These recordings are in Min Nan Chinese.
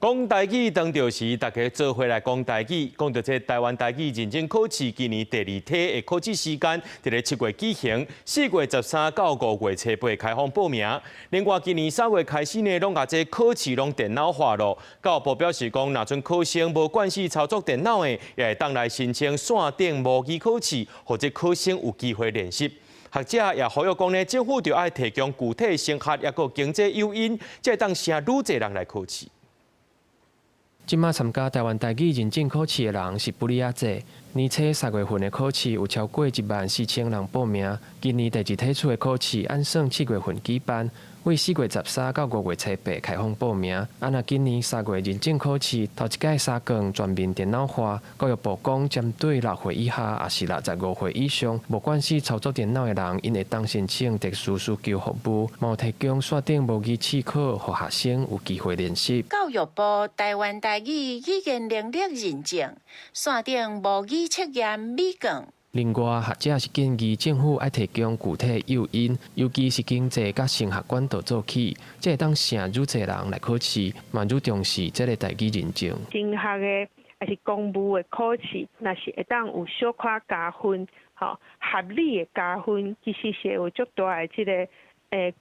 講台語當著時，大家做伙來講台語。講著這台灣台語認證考試，今年第二梯的考試時間，佇咧7月舉行，4月13到5月初8開放報名。另外，今年3月開始呢，攏共這考試攏電腦化咯。教育部表示講，若準考生無慣勢操作電腦的，也會當來申請線頂模擬考試，予這考生有機會練習。學者也呼籲講呢，政府著愛提供具體升學抑閣經濟誘因，才會當吸愈濟人來考試。這馬參加台灣台語認證考試的人是不哩仔濟。年初3月份的考試有超過1萬4千人報名。今年第二梯次的考試按算7月份舉辦，為4月13到5月初8開放報名。啊，若今年三月認證考試頭一擺三卷全面電腦化，教育部講針對6歲以下，抑是65歲以上無慣勢操作電腦的人，𪜶會當申請特殊需求服務，嘛有提供線頂模擬試考，予學生有機會練習。教育部台灣台語語言能力認證線頂模擬測驗米卷。另外，學者是建議政府愛提供具體誘因，尤其是經濟佮升學管道做起，才會當吸愈濟人來考試，嘛愈重視這个台語認證。升學的抑是公務的考試，若是會當有小可加分，吼，合理的加分，其實是有足大的這个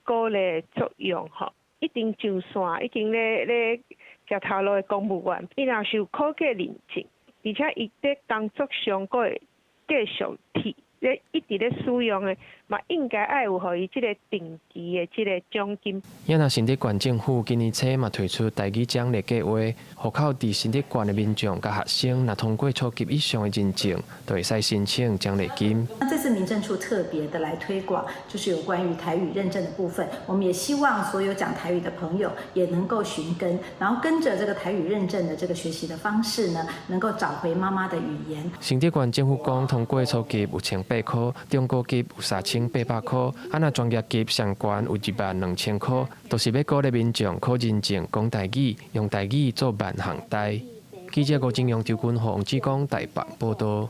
鼓勵作用，吼。已經上線，已經咧咧食頭路的公務員，伊若是有考過認證，而且伊佇工作上閣會繼續提咧一直咧使用的，嘛應該愛有予伊這个定期的這个獎金。也若新竹縣政府今年初嘛推出台語獎勵計劃，戶口佇新竹縣的民眾佮學生，若通過初級以上的認證，就會使申請獎勵金。那這次民政處特別的來推廣，就是有關於台語認證的部分。我們也希望所有講台語的朋友也能夠尋根，然後跟着這個台語認證的這個學習的方式呢，能夠找回媽媽的語言。新竹縣政府講，通過初級有1800箍，中高級有3800箍，啊若專業級上懸有1萬2千箍，都是欲鼓勵民眾考認證講台語，用台語做萬項代。記者吳金陽、周君宏、黃志剛台北報導。